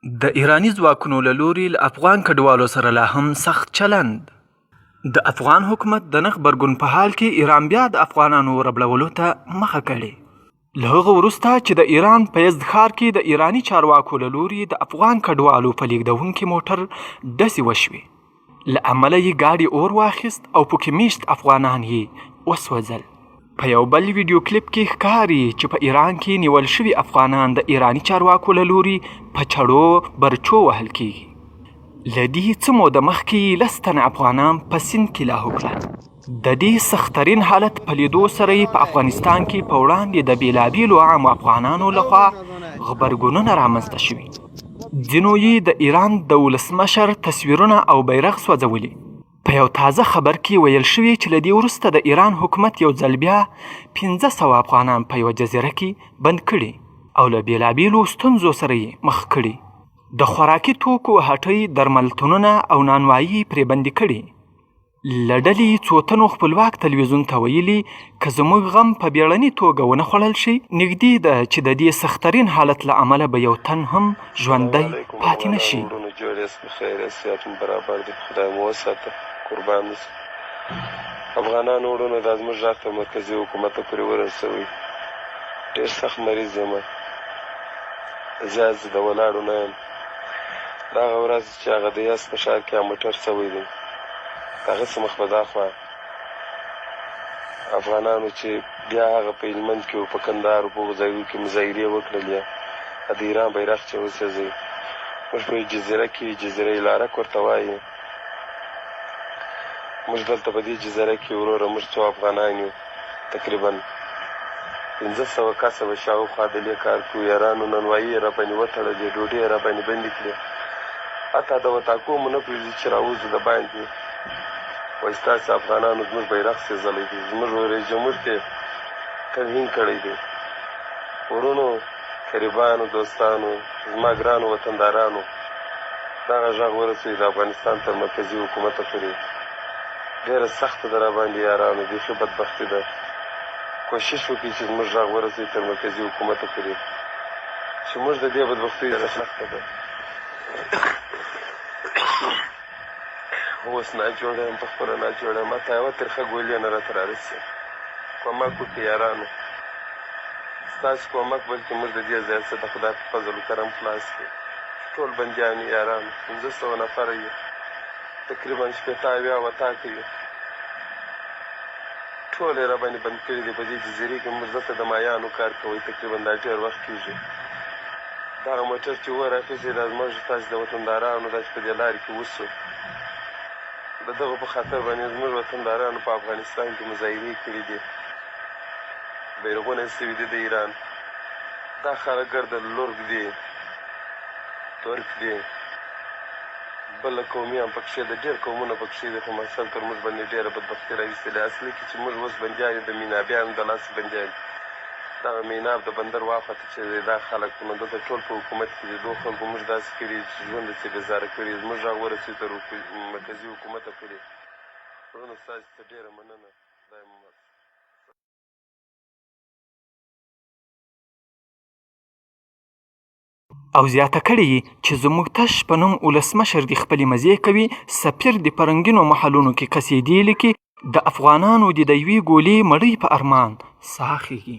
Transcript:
د ایراني ځواکونو له لوري له افغان کډوالو سره لا هم سخت چلند. د افغان حکومت د نه غبرګون په حال کې ایران بیا د افغانانو ربړولو ته مخه کړې. له هغه وروسته چې د ایران په یزد ښار کې د ایراني چارواکو له لوري د افغان کډوالو په لیږدونکي موټر ډزې وشوې، له امله یې ګاډي اور واخیست او پکې میشت افغانان یې وسوځل. په یو بل ویډیو کلیپ کې ښکاري چې په ایران کې نیول شوي افغانان د ایراني چارواکو له لوري په چړو برچو وهل کیږي. له دې څه موده مخکې یې لس تنه افغانان په سیند کې لاهو کړل. د دې سخترین حالت په لیدو سره یې په افغانستان کې په وړاندې د بېلابېلو عامو افغانانو لخوا غبرګونونه رامنځته شوي. ځینو یې د ایران د ولسمشر تصویرونه او بیرغ سوځولي. په یو تازه خبر کې ویل شوي چې له دې وروسته د ایران حکومت یو ځل بیا 500 افغانان په یوه جزیره کې بند کړي او له بېلابېلو ستونزو سره یې مخ کړي. د خوراکي توکو هټۍ، درملتونونه او نانوایي پرې بندې کړي. له ډلې یې څو تنو خپلواک تلویزیون ته ویلي، که زموږ غم په بیړني توګه ونه خوړل شي، نږدې ده چې د دې سخترین حالت له امله به یو تن هم ژوندی پاتې نه شي. وروڼو جوړ یاست په خیر یاست صحت مو برابر دی خدای مو وساته قربان مو سه افغانانو وروڼو دا زموږ غږ تر مرکزي حکومته پورې ورسوئ ډېر سخت مریض یم زیات زه د ولاړو نه یم دا هغه ورځ چې هغه د یزد په ښار کې هغه موټر سوی دی د هغه څخه مخ په دا خوا افغانانو چې بیا هغه په هلمند کې او په کندهار او په هغو ځایو کې مظاهرې وکړلې د ایران بیرغ چې وسوځوي موږ په یو جزیره کې جزیره لارک ورته وایي موږ دلته په دې جزیره کې وروره موږ څو افغانان یو تقریبا 500 کسه به شاوخوا د لې کار کوو. یارانو نانوايي یې راباندې وتړلې، ډوډۍ یې راباندې بندې کړې، حتی د وطاقو مو نه پرېږدي چې راوځو د باندې. وایي ستاسې افغانانو زموږ بیرغ سېځلی دی، زموږ رئیس جمهور ته یې توهین کړی دی. وروڼو، قریبانو، دوستانو، زما ګرانو وطندارانو، دغه غږ ورسوئ د افغانستان تر مرکزي حکومته پورې. ډېره سخته ده راباندې یارانو، بیخي بدبختي ده. کوشش وکړئ چې زموږ غږ ورسوي تر مرکزي حکومته پورې چې موږ د دې بدبختیو څخه سخته ده. اوس ناجوړه یم، په خپله ناجوړه یم، حتی یوه ترخه ګولۍ نه راته رارسي. کومک وکړئ یارانو، ستاسو کومک بلکې موږ د دې ځای څخه د خدای په فضل و کرم خلاص کړي. ټول بندیان یو یارانو، 500 نفره یو، تقریبا 60 70 وطاقه یو. ټول یې راباندې بند کړي دي. په دې جزیرې کې موږ دلته د مایانو کار کوی، تقریبا دا ډېر وخت کېږي. دغه موټر چې اور اخیستی دا زموږ ستاسې د وطندارانو دا چې په دې لارې کې وسو، د دغو په خاطر باندې زموږ وطندارانو په افغانستان کې مظاهرې کړي دي، بیرغونه یې سوي دي د ایران. دا خلک ګرده لرګ دي، ترک دي، بله قومي هم پکښې ده، ډېر قومونه پکښې دي، خو محصل تر موږ باندې ډېره بدبختي راویستلې. اصلي کې چې موږ اوس بندیان یو، د مینابیانو د لاسه بندیان یو. دغه میناب د بندر واخوا ته چې دی، دا خلک نو دلته ټول په حکومت کې دي. دوو خلکو موږ داسې کړي چې ژوند څه بېزاره کړي. زموږ غږ ورسوي تر مرکزي حکومته پورې. وروڼه ستاسې څخه ډېره مننه، خدای مو مل. او زیاته کړې یې چې زموږ تش په نوم ولسمشر دې خپلې مزې کوي، سفیر دې په رنګینو محلونو کې قصیدې لیکي، د افغانانو دې د یوې ګولې مړۍ په ارمان ساه خېږي.